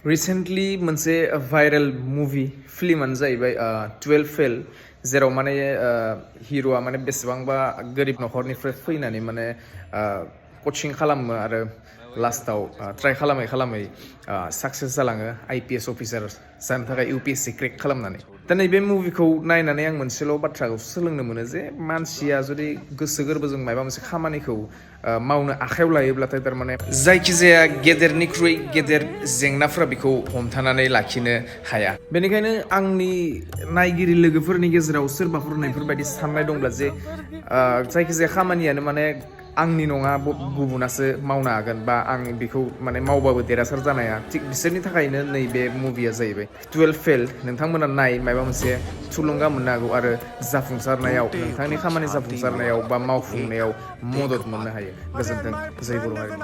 recently मोनसे viral movie फिल्मानो जाहैबाय 12 fail जेराव माने हिर'आ माने बेसेबांबा गोरिब न'खरनिफ्राय फैनानै माने कचिं खालामो आरो लास्टाव ट्राइ खालामै खालामै साक्सेस जालाङो IPS अफिसार जानो थाखाय UPSC क्रेक खालामनानै दा नैबे मुभिखौ नायनानै आं मोनसेल' बाथ्राखौ सोलोंनो मोनो जे मानसिया जुदि गोसो गोरबोजों माबा मोनसे खामानिखौ मावनो आखायाव लायोब्लाथाय थारमाने जायखिजाया गेदेरनिख्रुइ गेदेर जेंनाफोरा बेखौ हमथानानै लाखिनो हाया बेनिखायनो आंनि नायगिरि लोगोफोरनि गेजेराव सोरबाफोर नैफोरबायदि साननाय दंब्ला जे जायखिजाया खामानियानो माने आंनि नङा गुबुनासो मावनो हागोन बा आं बेखौ माने मावबाबो देरहासार जानाया थिग बिसोरनि थाखायनो नैबे मुभिया जाहैबाय 12 फेल नोंथांमोना नाय माबा मोनसे थुलुंगा मोननो हागौ आरो जाफुंसारनायाव नोंथांनि खामानि जाफुंसारनायाव बा मावफुंनायाव मदद मोननो हायो गोजोन्थों जय बर' हारिनि